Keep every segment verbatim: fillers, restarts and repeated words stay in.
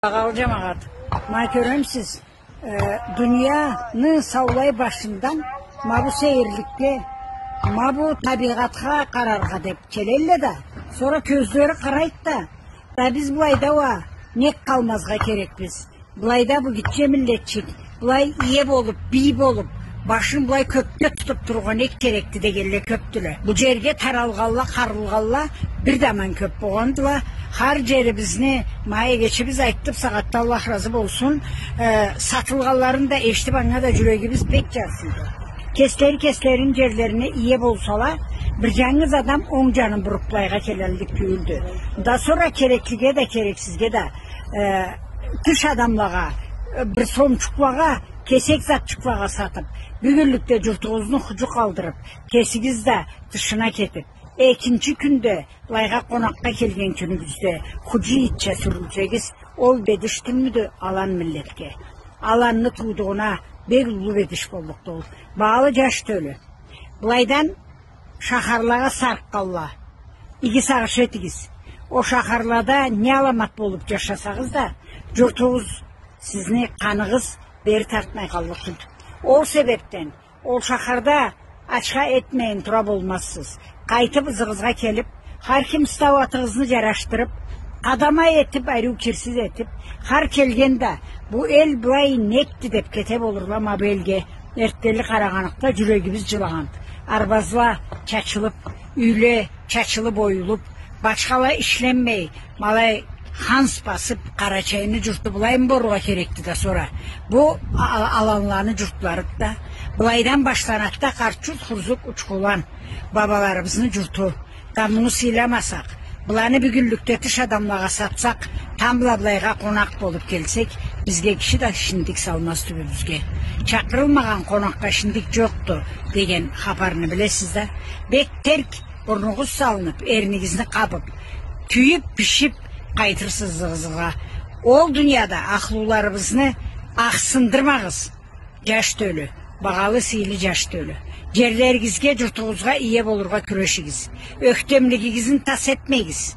Багъалы джамагъат, ма кёремисиз, э, дунияны саулай башындан ма бу сейирликге, ма бу табигъатха къараргъа деб келелле да, сора кёзлери къарайды да, да биз былайда уа нек къалмазгъа керекбиз? Былайда бу гитче миллетчик былай ие болуб, бий болуб, башын былай кёкге тутуб тургъан нек керекди дегенле кёбдюле. Бу джерге таралгъанла, къарылгъанла бир да аман кёб болгъандыла. Хар джерибизни, ма эгечибиз айтды, бусагъатда Аллах разы болсун, э, сатылгъанларын да эшитиб, анга да джюрегибиз бек джарсыйды. Кеслери кеслерини джерлерине ие болсала, бир джангыз адам онг джанын буруб былайгъа келаллыкъ тюйюлдю. Да сора кереклиге да, керексизге да, э, тыш адамлагъа, э, бир сомчукълагъа, кесек затчыкълагъа сатыб, бюгюнлюкде джуртугъузну худжу къалдырыб, кесигиз да тышына кетиб, экинчи кюнде былайгъа къонакъгъа келген кюнюгюзде худжу итча сюрюлсегиз, ол бедиш тюлмюдю алан миллетге? Аланны туудугъуна бек уллу бедиш боллукъду ол. Багъалы джаш тёлю. Былайдан шахарлагъа саркъгъанла. Иги сагъыш этигиз. Ол шахарлада не аламат болуб джашасагъыз да, джуртугъуз, сизни къаныгъыз бери тартмай къаллыкъ тюлдю. Ол себебден ол шахарда ачха этмейин тура болмазсыз. Къайтыб ызыгъызгъа келиб, хар ким стауатыгъызны джарашдырыб, къадамай этиб, ариу кирсиз этиб, хар келген да, бу эл былай некди деб кете болурла ма бу элге. Эртденли къарагъаныкъда джюрегибиз джылагъанды. Арбазла чачылыб, юйле чачылыб, оюлуб, башхала ишленмей, ма алай ханс басыб, Къарачайны джурту былаймы болургъа керекди да сора? Бу а-, аланланы джуртларыды да. Былайдан башланады да Къарт-Джурт, Хурзук, Учкулан, бабаларыбызны джурту. Да муну сыйламасакъ, быланы бюгюнлюкде тыш адамлагъа сатсакъ, тамбла былайгъа къонакъ болуб келсек, бизге киши да шиндик салмаз тюбюбюзге. Чакъырылмагъан къонакъгъа шиндик джокъду деген хапарны билесиз да. Бек терк бурнугъуз салыныб, эрнигизни къабыб, тюйюб, бишиб къайтырсыз ызыгъызгъа. Ол дунияда ахлуларыбызны ахсындырмагъыз. Джаш тёлю, багъалы, сыйлы джаш тёлю. Джерлеригизге, джуртугъузгъа ие болургъа кюрешигиз. Ёхтемлигигизни тас этмегиз.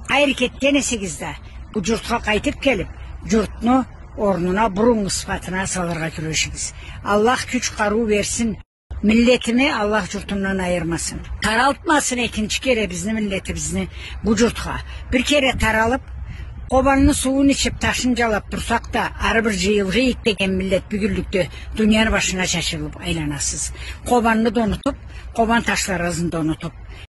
Къайры кетген эсегиз да, бу джуртха къайтыб келиб, джуртну орнуна, буруннгу сыфатына салыргъа кюрешигиз. Аллах кюч, къарыу берсин. Миллетими Аллах джуртундан айырмасын. Таралтмасын экинчи кере бизни миллетибизни бу джуртха. Бир кере таралыб, Къобанны сууун ичиб, ташын джалаб турсакъ да, ары бир джыйылгъыйыкъ деген миллет бюгюнлюкде дунияны башына чачылыб айланасыз. Къобанны да унутуб, Къобан ташларыгъызны да унутуб.